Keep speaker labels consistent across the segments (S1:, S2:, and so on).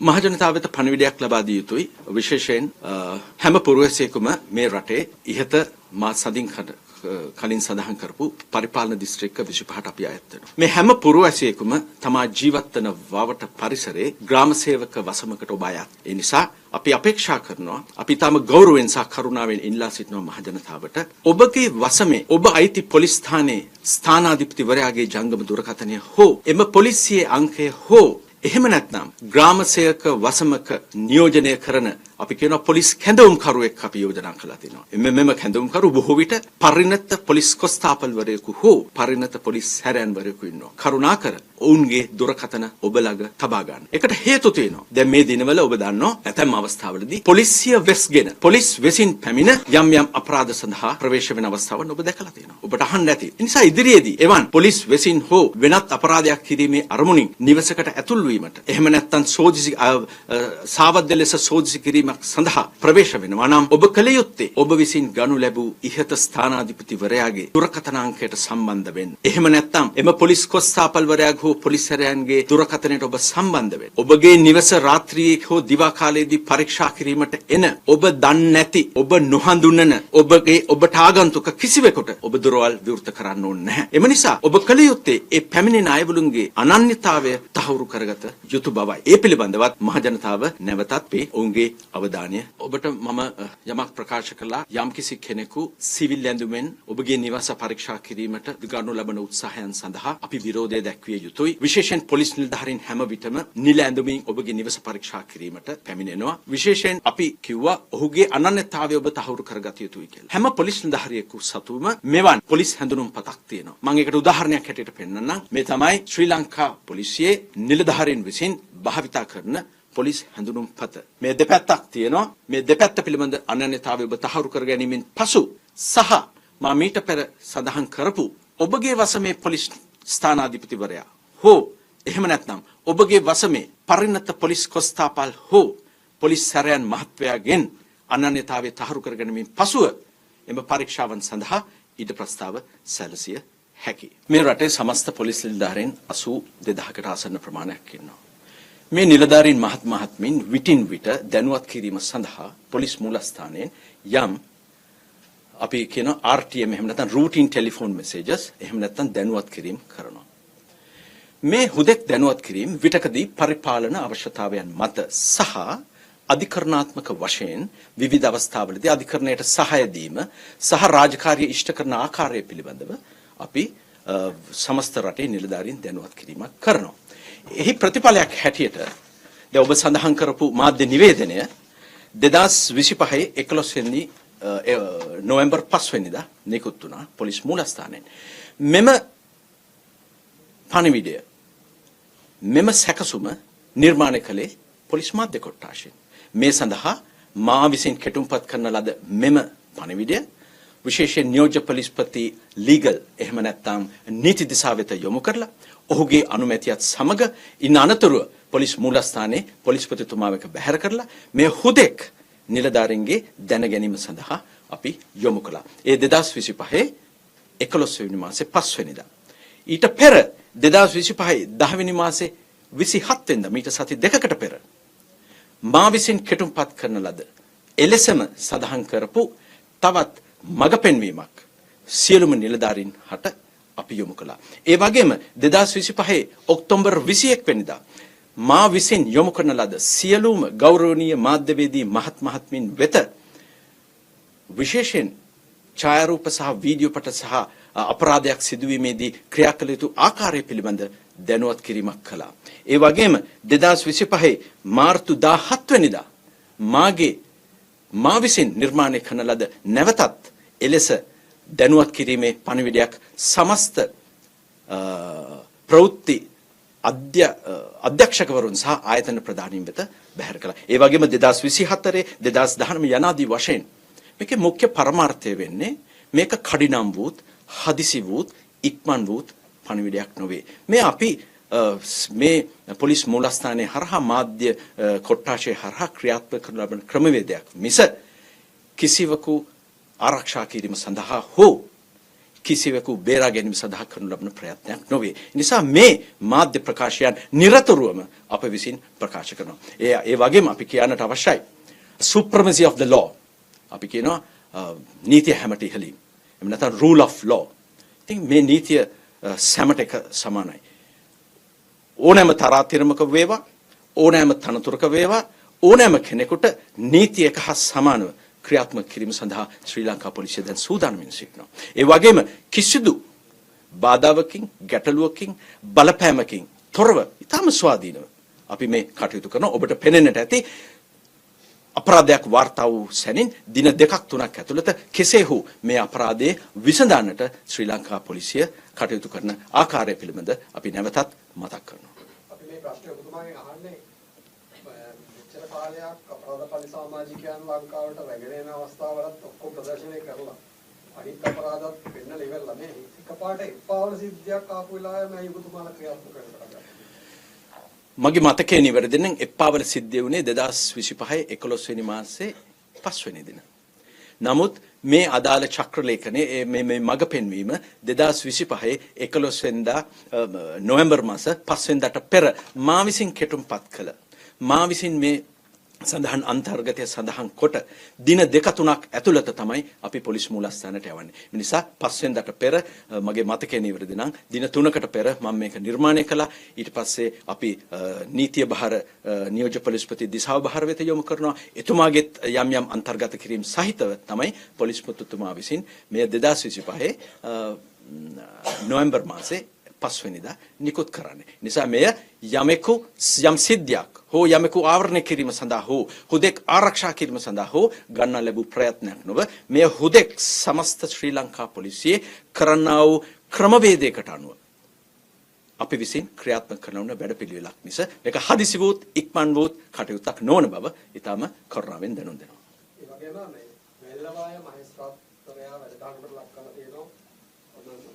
S1: මහජනතාව වෙත පණිවිඩයක් ලබා දිය යුතුයි. විශේෂයෙන් හැම පුරවැසියෙකුම මේ රටේ ඉහත මා සදින් කලින් සඳහන් කරපු පරිපාලන දිස්ත්‍රික්ක 25ට අපි අයත් වෙනවා. මේ හැම පුරවැසියෙකුම තමා ජීවත් වන වවට පරිසරයේ ග්‍රාම සේවක වසමකට ඔබ අයත්. ඒ නිසා අපි අපේක්ෂා කරනවා, අපි ඊටම ගෞරවයෙන් සහ කරුණාවෙන් ඉල්ලා සිටිනවා මහජනතාවට, ඔබගේ වසමේ ඔබ අයිති පොලිස් ස්ථානයේ ස්ථානාධිපතිවරයාගේ ජංගම දුරකථනය හෝ එම පොලිසියේ අංකය හෝ එහෙම නැත්නම් ග්‍රාම සේවක වසමක නියෝජනය කරන, අපි කියනවා, පොලිස් කැඳවුම්කරුවෙක් අපි යෝජනා කළා තිනවා. එම මෙම කැඳවුම්කරු බොහෝ විට පරිණත පොලිස් කොස්තාපල්වරයෙකු හෝ පරිණත පොලිස් සැරයන්වරයෙකු ඉන්නවා. කරුණාකර ඔවුන්ගේ දුරකථන ඔබ ළඟ තබා ගන්න. ඒකට හේතු තියෙනවා. දැන් මේ දිනවල ඔබ දන්නවා, ඇතැම් අවස්ථාවලදී පොලිසිය වෙස්ගෙන පොලිස් වෙසින් පැමිණ යම් යම් අපරාධ සඳහා ප්‍රවේශ වෙන අවස්ථාවන් ඔබ දැකලා තියෙනවා. ඔබට අහන්න ඇති. ඒ නිසා ඉදිරියේදී එවන් පොලිස් වෙසින් හෝ වෙනත් අපරාධයක් කිරීමේ අරමුණින් නිවසකට ඇතුල් වීමට, එහෙම නැත්නම් සෝදිසි සාවද්‍ය ලෙස සෝදිසි කිරීමක් සඳහා ප්‍රවේශ වෙනවා නම්, ඔබ කළ යුත්තේ ඔබ විසින් ගනු ලැබූ ඉහත ස්ථානාධිපතිවරයාගේ දුරකථන අංකයට සම්බන්ධ වෙන්න. එහෙම නැත්නම් එම පොලිස් කොස්තාපල්වරයාගේ හෝ පොලිස් සැරයන්ගේ දුරකථනයට ඔබ සම්බන්ධ වෙන්න. ඔබගේ නිවස රාත්‍රියේ හෝ දිවා කාලයේදී පරීක්ෂා කිරීමට එන ඔබ දන්නේ නැති, ඔබ නොහඳුනන, ඔබගේ ඔබට ආගන්තුක කිසිවෙකුට ඔබ දොරවල් විවෘත කරන්න ඕනේ නැහැ. එම නිසා ඔබ කළ යුත්තේ ඒ පැමිණෙන අයවලුන්ගේ අනන්‍යතාවය තහවුරු කරගත යුතු බවයි. ඒ පිළිබඳවත් මහජනතාව නැවතත් මේ ඔවුන්ගේ අවධානය ඔබට මම යමක් ප්‍රකාශ කළා. යම්කිසි කෙනෙකු සිවිල් ඇඳුමෙන් ඔබගේ නිවස පරීක්ෂා කිරීමට ගනු ලබන උත්සාහයන් සඳහා අපි විරෝධය දැක්විය යුතුයි. විශේෂයෙන් පොලිස් නිලධාරීන් හැම විටම නිල ඇඳුමින් ඔබගේ නිවස පරීක්ෂා කිරීමට පැමිණෙනවා. විශේෂයෙන් අපි කිව්වා ඔහුගේ අනන්‍යතාවය ඔබ තහවුරු කරගත යුතුයි කියලා. හැම පොලිස් නිලධාරියෙකු සතුවම මෙවන් පොලිස් හැඳුනුම් පතක් තියෙනවා. මම ඒකට උදාහරණයක් හැටියට පෙන්නන්නම්. මේ තමයි ශ්‍රී ලංකා පොලිසියේ නිලධාරීන් විසින් භාවිතා කරන පොලිස් හැඳුනුම් පත. මේ දෙපැත්තක් තියෙනවා. මේ දෙපැත්ත පිළිබඳ අනන්‍යතාවය ඔබ තහවුරු කර ගැනීමෙන් පසු සහ මා මීට පෙර සඳහන් කරපු ඔබගේ වසමේ පොලිස් ස්ථානාධිපතිවරයා හෝ එහෙම නැත්නම් ඔබගේ වසමේ පරිණත පොලිස් කොස්තාපල් හෝ පොලිස් සැරයන් මහත්වයාගෙන් අනන්‍යතාවය තහවුරු කර ගැනීමෙන් පසුව එම පරීක්ෂාවන් සඳහා ඊට ප්‍රස්තාව සැලසිය හැකි. මේ රටේ සමස්ත පොලිස් නිලධාරීන් 82,000කට ආසන්න ප්‍රමාණයක් ඉන්නවා. මේ නිලධාරීන් මහත් මහත්මින් විටින් විට දැනුවත් කිරීම සඳහා පොලිස් මූලස්ථානයෙන් යම්, අපි කියන RTM, එහෙම නැත්නම් රූටින් ටෙලිෆෝන් මෙසේජස්, එහෙම නැත්නම් දැනුවත් කිරීම කරනවා. මේ හුදෙක් දැනුවත් කිරීම විටකදී පරිපාලන අවශ්‍යතාවයන් මත සහ අධිකරණාත්මක වශයෙන් විවිධ අවස්ථාවලදී අධිකරණයට සහාය දීම සහ රාජකාරිය ඉෂ්ට කරන ආකාරය පිළිබඳව අපි සමස්ත රටේ නිලධාරීන් දැනුවත් කිරීමක් කරනවා. එහි ප්‍රතිඵලයක් හැටියට දැන් ඔබ සඳහන් කරපු මාධ්‍ය නිවේදනය 2025 11 වෙනි නොවැම්බර් 5 වෙනිදා නිකුත් වුණා පොලිස් මූලස්ථානයෙන්. මෙම පණිවිඩය, මෙම සැකසුම නිර්මාණය කළේ පොලිස් මාධ්‍ය කොට්ටාශයෙන්. මේ සඳහා මා විසින් කෙටුම්පත් කරන ලද මෙම පණිවිඩය විශේෂයෙන් නියෝජ්‍ය පොලිස්පති ලීගල්, එහෙම නැත්නම් නීති දිසා වෙත යොමු කරලා, ඔහුගේ අනුමැතියත් සමග ඉන් අනතුරුව පොලිස් මූලස්ථානයේ පොලිස්පතිතුමා එක්ක බැහැර කරලා මේ හුදෙක් නිලධාරීන්ගේ දැන ගැනීම සඳහා අපි යොමු කළා. ඒ 2025 11 වෙනි මාසේ 5 වෙනිදා. ඊට පෙර 2025 10 වෙනි මාසේ 27 වෙනිදා, මීට සති 2කට පෙර, මා විසින් කෙටුම්පත් කරන ලද එලෙසම සඳහන් කරපු තවත් මඟ පෙන්වීමක් සියලුම නිලධාරීන් හට අපි යොමු කළා. ඒ වගේම 2025 ඔක්තෝබර් 21 වෙනිදා මා විසින් යොමු කරන ලද සියලුම ගෞරවනීය මාධ්‍යවේදී මහත් මහත්මින් වෙත විශේෂයෙන් ඡායාරූප සහ වීඩියෝ පට සහ අපරාධයක් සිදුවීමේදී ක්‍රියා කළ යුතු ආකාරය පිළිබඳ දැනුවත් කිරීමක් කළා. ඒ වගේම 2025 මාර්තු 17 වෙනිදා මා විසින් නිර්මාණය කරන ලද නැවතත් එලෙස දැනුවත් කිරීමේ පණිවිඩයක් සමස්ත ප්‍රවෘත්ති අධ්‍යක්ෂකවරුන් සහ ආයතන ප්‍රධානීන් වෙත බැහැර කළා. ඒ වගේම 2024, 2019 යනාදී වශයෙන් මේකේ මුඛ්‍ය පරමාර්ථය වෙන්නේ මේක කඩිනම් වූත්, හදිසි වූත්, ඉක්මන් වූත් පණිවිඩයක් නොවේ. මේ අපි මේ පොලිස් මූලස්ථානයේ හරහා මාධ්‍ය කොට්ටාශය හරහා ක්‍රියාත්මක කරන ලබන ක්‍රමවේදයක් මිස කිසිවකු ආරක්ෂා කිරීම සඳහා හෝ කිසිවෙකු බේරා ගැනීම සඳහා කරනු ලබන ප්‍රයත්නයක් නොවේ. ඒ නිසා මේ මාධ්‍ය ප්‍රකාශයන් නිරතුරුවම අප විසින් ප්‍රකාශ කරනවා. ඒ වගේම අපි කියන්නට අවශ්‍යයි supremacy of the law. අපි කියනවා නීතිය හැමට ඉහළින්. එහෙම නැත්නම් rule of law. ඉතින් මේ නීතිය සැමට එක සමානයි. ඕනෑම තරාතිරමක වේවා, ඕනෑම තනතුරක වේවා, ඕනෑම කෙනෙකුට නීතිය එක හා සමානව ක්‍රියාත්මක කිරීම සඳහා ශ්‍රී ලංකා පොලිසිය දැන් සූදානම්ව සිටිනවා. ඒ වගේම කිසිදු බාධාවකින්, ගැටලුවකින්, බලපෑමකින් තොරව ඉතාම ස්වාධීනව අපි මේ කටයුතු කරනවා. ඔබට පෙනෙන්නට ඇති අපරාධයක් වාර්තා වූ සැනින් දින දෙකක් තුනක් ඇතුළත කෙසේ හෝ මේ අපරාධය විසඳන්නට ශ්‍රී ලංකා පොලිසිය කටයුතු කරන ආකාරය පිළිබඳ අපි නැවතත් මතක් කරනවා.
S2: අපි මේ ප්‍රශ්නේ ඔබතුමාගෙන් අහන්නේ මෙච්චර කාලයක් අපරාධ පරිසමාජිකයන් ලංකාවට රැගෙන එන අවස්ථාවලත් ඔක්කොම ප්‍රදර්ශනය කරලා අනිත් අපරාධත් පෙන්නලා ඉවරලා මේ එකපාරට එප්පාවල සිද්ධියක් ආපු වෙලාවෙම ඇයි ඔබතුමාලා ක්‍රියාත්මක වෙන්න පටන් ගත්තේ?
S1: මගේ මතකයේ නිවැරදි නම් එප්පාවල සිද්ධිය වුණේ 2025 11 වෙනි මාසේ 5 වෙනි දින. නමුත් මේ අදාළ චක්‍රලේඛනයේ මේ මේ මඟ පෙන්වීම 2025 11 වෙනිදා නොවැම්බර් මාස 5 වෙනිදාට පෙර මා විසින් කෙටුම්පත් කළ, මා විසින් මේ සඳහන් අන්තර්ගතය සඳහන් කොට දින දෙක තුනක් ඇතුළත තමයි අපි පොලිස් මූලස්ථානයට යවන්නේ. ඒ නිසා 5 වෙනිදාට පෙර, මගේ මතකයේ නිවැරදි නම් දින 3කට පෙර මම මේක නිර්මාණය කළා. ඊට පස්සේ අපි නීතිය භාර නියෝජ්‍ය පොලිස්පති දිසාව භාර වෙත යොමු කරනවා. එතුමාගෙත් යම් යම් අන්තර්ගත කිරීම සහිතව තමයි පොලිස්පතිතුමා විසින් මෙය 2025 නොවැම්බර් මාසේ 5 වෙනිදා නිකුත් කරන්නේ. නිසා මෙය යමෙකු යම් සිද්ධියක් හෝ යමෙකු ආවරණය කිරීම සඳහා හෝ හුදෙක් ආරක්ෂා කිරීම සඳහා හෝ ගන්නා ලැබූ ප්‍රයත්නයක් නොව, මෙය හුදෙක් සමස්ත ශ්‍රී ලංකා පොලිසියේ කරන්නා වූ ක්‍රමවේදයකට අනුව අපි විසින් ක්‍රියාත්මක කරන වැඩපිළිවෙලක් මිස මේක හදිසි වූත් ඉක්මන් වූත් කටයුත්තක් නොවන බව ඉතාම කරුණාවෙන් දැනුම් දෙනවා.
S2: ඒ වගේම මේ වැල්ලවාය මහේස්ත්‍රාත්වරයා වැඩසටහනකට ලක් කරලා තියෙනවා.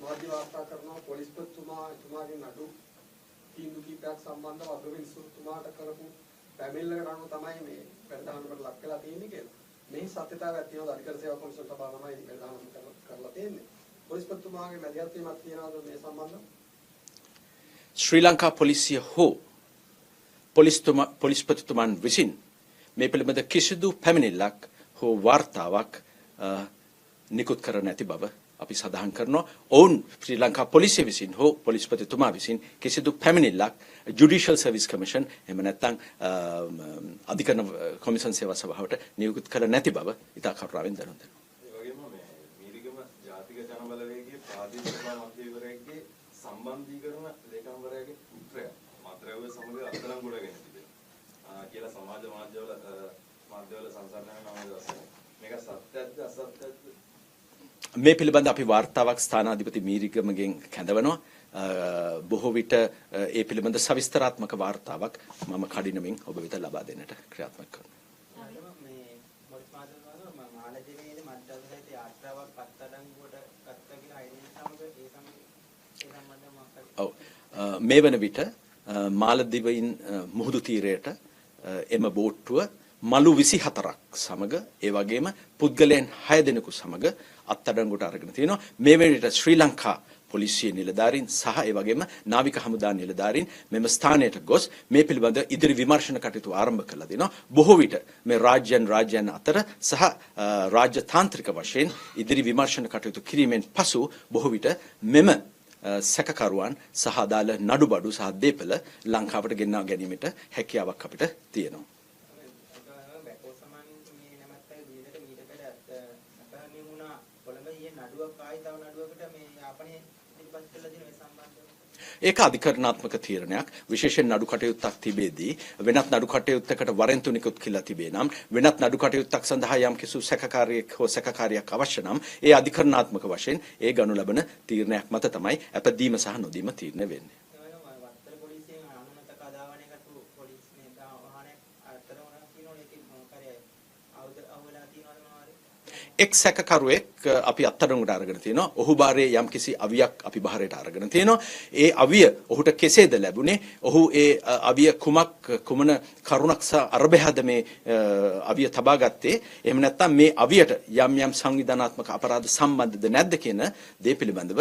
S2: මාධ්‍ය වාර්තා කරනවා පොලිස්පතිතුමා එතුමාගේ නඩු තීන්දුව කීපයක් සම්බන්ධව අගවිනිසුරුතුමාට කරපු පැමිණිල්ලකට අනුව තමයි මේ වැඩසටහනකට ලක් වෙලා තියෙන්නේ කියලා. මෙහි සත්‍යතාවයක් තියෙනවද? අධිකරණ සේවා කොමිෂන් සභාව තමයි වැඩසටහන කරලා තියෙන්නේ. පොලිස්පතිතුමාගේ මැදිහත් වීමක් තියෙනවද මේ සම්බන්ධව?
S1: ශ්‍රී ලංකා පොලිසිය හෝ පොලිස්පතිතුමන් විසින් මේ පිළිබඳ කිසිදු පැමිණිල්ලක් හෝ වාර්තාවක් නිකුත් කර නැති බව අපි සඳහන් කරනවා. ඔවුන් ශ්‍රී ලංකා පොලිසිය විසින් හෝ පොලිස්පතිතුමා විසින් කිසිදු පැමිණිල්ලක් ජුඩිෂල් සර්විස් කමිෂන් එහෙම නැත්නම් අධිකරණ කොමිෂන් සේවා සභාවට නියුක්ත කළ නැති බව ඉතා කරුණාවෙන් දැනුම් දෙනවා.
S3: ඒ වගේම මේ මීරිගම ජාතික ජන බලවේගයේ ප්‍රාදේශීය සභා මන්ත්‍රීවරයෙක්ගේ සම්බන්ධීකරණ ලේකම්වරයාගේ පුත්‍රයා මත්ද්‍රව්‍ය සමග අත්අඩංගුවට ගෙන තිබෙනවා කියලා සමාජ මාධ්‍යවල සංසරණය වෙන අවස්ථාවක්. මේක සත්‍යයක්ද අසත්‍යයක්ද?
S1: මේ පිළිබඳ අපි වාර්තාවක් ස්ථානාධිපති මීරිගමගෙන් කැඳවනවා. බොහෝ විට ඒ පිළිබඳ සවිස්තරාත්මක වාර්තාවක් මම කඩිනමින් ඔබ වෙත ලබා දෙන්නට ක්‍රියාත්මක කරනවා.
S4: මේ පොලිස් මාධ්‍ය මාලදිවයිනේ මත්ද්‍රව්‍ය සහිත යාත්‍රාවක් අත්අඩංගුවට ගත්තා කියලා අයිරින් සමග ඒ සමග ඒ සම්බන්ධව මොකක් හරි?
S1: ඔව්, මේ වන විට මාලදිවයින් මුහුදු තීරයට එම බෝට්ටුව මලු 24ක් සමග ඒ වගේම පුද්ගලයන් 6 දෙනෙකු සමග අත්අඩංගුවට අරගෙන තිනවා. මේ වන විට ශ්‍රී ලංකා පොලිසිය නිලධාරීන් සහ ඒ වගේම නාවික හමුදා නිලධාරීන් මෙම ස්ථානයට ගොස් මේ පිළිබඳ ඉදිරි විමර්ශන කටයුතු ආරම්භ කළා දෙනවා. බොහෝ විට මේ රාජ්‍යයන් රාජ්‍යයන් අතර සහ රාජ්‍ය තාන්ත්‍රික වශයෙන් ඉදිරි විමර්ශන කටයුතු කිරීමෙන් පසු බොහෝ විට මෙම සැකකරුවන් සහ අදාළ නඩුබඩු සහ දේපළ ලංකාවට ගෙන්වා ගැනීමට හැකියාවක් අපිට තියෙනවා.
S4: බැකෝ සමන් මේ නැමැත්තා විදිහට මීට පෙර අපහමි වුණා කොළඹ ඊයේ නඩුවක් ආයි තව නඩුවකට මේ යාපනයේ ඉදිරිපත් කළා දින මේ සම්බන්ධව.
S1: ඒක අධිකරණාත්මක තීරණයක්. විශේෂයෙන් නඩු කටයුත්තක් තිබේදී වෙනත් නඩු කටයුත්තකට වරෙන්තු නිකුත් කියලා තිබේ නම්, වෙනත් නඩු කටයුත්තක් සඳහා යම් කිසි සැකකාරියෙක් හෝ සැකකාරියක් අවශ්‍ය නම්, ඒ අධිකරණාත්මක වශයෙන් ඒ ගනු ලබන තීරණයක් මත තමයි ඇප දීම සහ නොදීම තීරණය වෙන්නේ.
S4: ඒ වගේම වත්තල පොලිසියෙන් අනුමත අදාවනය කරපු පොලිස් මේ වාහනයක් අතර වුණා කියනවනේ, ඒකේ මොකක් හරි ආයුධ අහුවෙලා තියෙනවද මොනවා හරි?
S1: එක් සැකකරුවෙක් අපි අත්අඩංගුවට අරගෙන තියෙනවා. ඔහු බාරේ යම්කිසි අවියක් අපි බාරයට අරගෙන තියෙනවා. ඒ අවිය ඔහුට කෙසේද ලැබුණේ? ඔහු ඒ අවිය කුමක් කුමන කරුණක් සහ අරබයහද මේ අවිය තබා ගත්තේ? එහෙම නැත්නම් මේ අවියට යම් යම් සංවිධානාත්මක අපරාධ සම්බන්ධද නැද්ද කියන දේ පිළිබඳව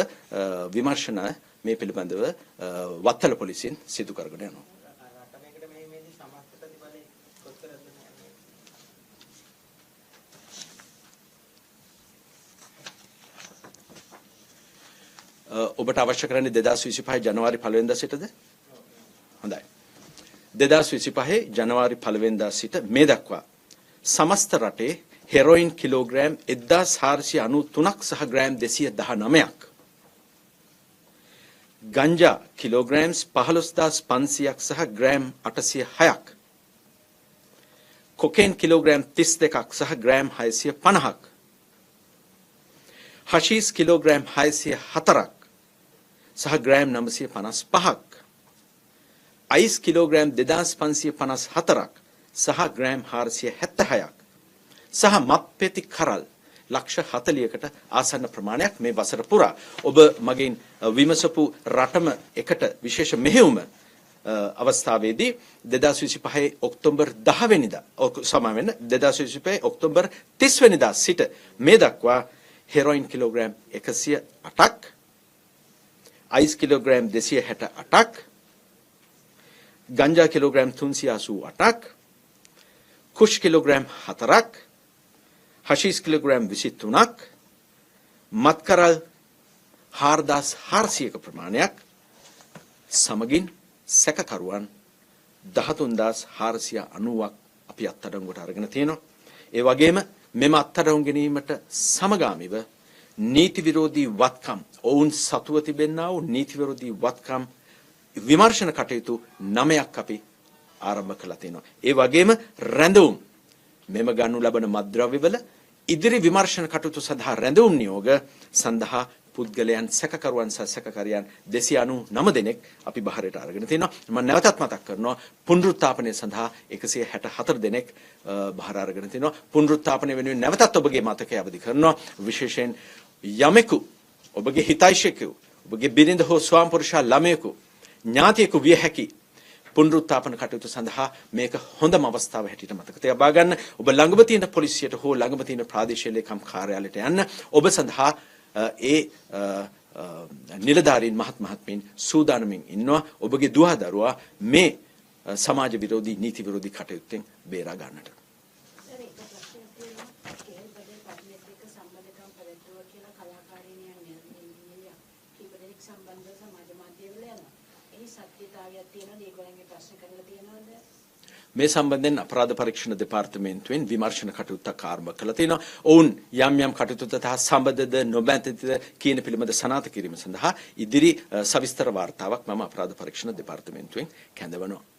S1: විමර්ශන මේ පිළිබඳව වත්තල පොලිසියෙන් සිදු කරගෙන යනවා. ඔබට අවශ්‍ය කරන්නේ 2025 ජනවාරි 1 වෙනිදා සිටද? හොඳයි. 2025 ජනවාරි 1 වෙනිදා සිට මේ දක්වා සමස්ත රටේ හෙරොයින් කිලෝග්‍රෑම් 1493ක් සහ ග්‍රෑම් 219ක්, ගංජා කිලෝග්‍රෑම්ස් 15500ක් සහ ග්‍රෑම් 806ක්, කොකේන් කිලෝග්‍රෑම් 32ක් සහ ග්‍රෑම් 650ක්, හෂීස් කිලෝග්‍රෑම් 604ක් සහ ග්‍රෑම් 955ක්, අයිස් කිලෝග්‍රෑම් 2554ක් සහ ග්‍රෑම් 476ක් සහ මත්පෙති කරල් ලක්ෂ 40කට ආසන්න ප්‍රමාණයක් මේ වසර පුරා. ඔබ මගෙන් විමසපු රටම එකට විශේෂ මෙහෙයුම අවස්ථාවේදී 2025 ඔක්තෝබර් 10 වෙනිදා, සමා වෙන්න, 2025 ඔක්තෝබර් 30 වෙනිදා සිට මේ දක්වා හෙරොයින් කිලෝග්‍රෑම් 108ක්, අයිස් කිලෝග්‍රෑම් 268ක්, ගංජා කිලෝග්‍රෑම් 388ක්, කුෂ් කිලෝග්‍රෑම් 4ක්, හෂීස් කිලෝග්‍රෑම් 23ක්, මත්කරල් 4400ක ප්‍රමාණයක් සමගින් සැකකරුවන් 13490ක් අපි අත්අඩංගුවට අරගෙන තියෙනවා. ඒ වගේම මෙම අත්අඩංගු ගැනීමට සමගාමීව නීති විරෝධී වත්කම්, ඔවුන් සතුව තිබෙනා වූ නීති විරෝධී වත්කම් විමර්ශන කටයුතු 9ක් අපි ආරම්භ කළා තියෙනවා. ඒ වගේම රැඳවුම්, මෙම ගනු ලබන මත්ද්‍රව්‍යවල ඉදිරි විමර්ශන කටයුතු සඳහා රැඳවුම් නියෝග සඳහා පුද්ගලයන්, සැකකරුවන් සහ සැකකරියන් 299 දෙනෙක් අපි බහරයට අරගෙන තිනවා. මම නැවතත් මතක් කරනවා, පුනරුත්ථාපනය සඳහා 164 දෙනෙක් බහර අරගෙන තිනවා. පුනරුත්ථාපනය වෙනුවෙන් නැවතත් ඔබගේ මතකය අවදි කරනවා. විශේෂයෙන් යමෙකු ඔබගේ හිතෛෂිකයෙකු, ඔබගේ බිරිඳ හෝ ස්වාම පුරුෂා ළමයෙකු, ඥාතියෙකු විය හැකි පුනරුත්ථාපන කටයුතු සඳහා මේක හොඳම අවස්ථාව හැටියට මතක තබා ගන්න. ඔබ ළඟම තියෙන පොලිසියට හෝ ළඟම තියෙන ප්‍රාදේශීය ලේකම් කාර්යාලයට යන්න. ඔබ සඳහා ඒ නිලධාරීන් මහත් මහත්මීන් සූදානමින් ඉන්නවා ඔබගේ දුව දරුවා මේ සමාජ විරෝධී නීති විරෝධී කටයුත්තෙන් බේරා ගන්නට. මේ සම්බන්ධයෙන් අපරාධ පරීක්ෂණ දෙපාර්තමේන්තුවෙන් විමර්ශන කටයුත්තක් ආරම්භ කළා තියෙනවා. ඔවුන් යම් යම් කටයුතු තහා සම්බන්ධද නොබැඳද කියන පිළිබඳ සනාථ කිරීම සඳහා ඉදිරි සවිස්තර වාර්තාවක් මම අපරාධ පරීක්ෂණ දෙපාර්තමේන්තුවෙන් කැඳවනවා.